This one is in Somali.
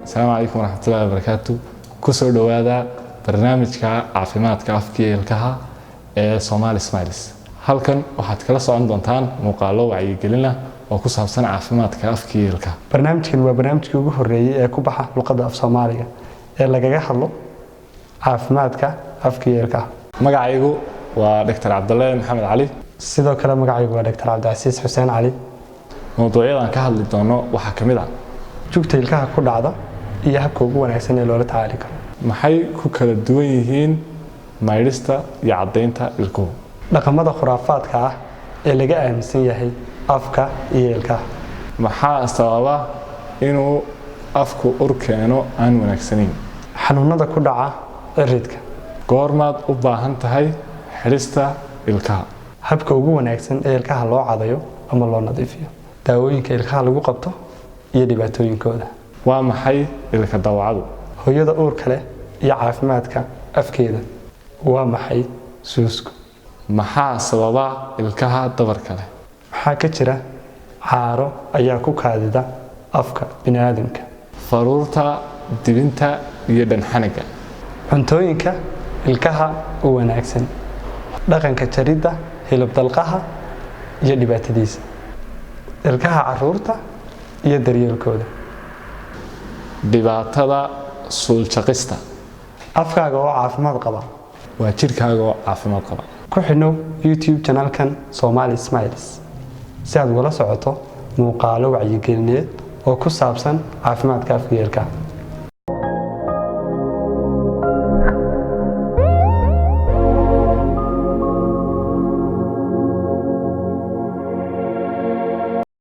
Asalaamu calaykum waraxmatullahi wabarakaatu. Kusoo dhowaada barnaamijka caafimaadka afka iyo ilkaha ee Somali Smiles. Halkan waxaad kala socon doontaan muuqaalo wacyigelin ah oo ku saabsan caafimaadka afka iyo ilkaha. Barnaamijkan waa barnaamijkii ugu horreeyey ee ku baxa luqadda af Soomaaliga ee lagaga hadlo caafimaadka afka iyo ilkaha. Magacaygu waa Dr. Cabdalle Maxamed Cali. Sidoo kale magacaygu waa Dr. Cabdicasiis Xuseen Cali. Mowduucyadan ka hadli doono waxaa ka mid ah: jugta ilkaha ku dhacda iyo habka ugu wanaagsan ee loola tacaali karo. Maxay ku kala duwan yihiin maydhista iyo caddaynta ilkuhu? Dhaqamada khuraafaadka ah ee laga aaminsan yahay afka iyo ilkaha. Maxaa sababa inuu afku ur keeno aan wanaagsanayn? Xanuunada ku dhaca ciridka. Goormaad u baahan tahay xidhista ilkaha? Habka ugu wanaagsan ee ilkaha loo cadayo ama loo nadiifiyo, daawooyinka ilkaha lagu qabto iyo dhibaatooyinkooda. Waa maxay ilka dawacadu? Hooyada uurka leh iyo caafimaadka afkeeda. Waa maxay suusku? Maxaa sababa ilkaha dabarka leh? Maxaa ka jira caaro ayaa ku kaadida afka bini'aadamka? Faruurta, dibinta iyo dhanxaniga. Cuntooyinka ilkaha u wanaagsan, dhaqanka jaridda hilib dalqaha iyo dhibaatadiisa, ilkaha caruurta iyo daryeelkooda. Dhibaatada suuljaqista. Afkaaga oo caafimaad qaba waa jidhkaaga oo caafimaad qaba. Ku xidhnow YouTube channelkan Somali Smiles si aad ugala socoto muuqaalo wacyigelineed oo ku saabsan caafimaadka afka iyo ilkaha.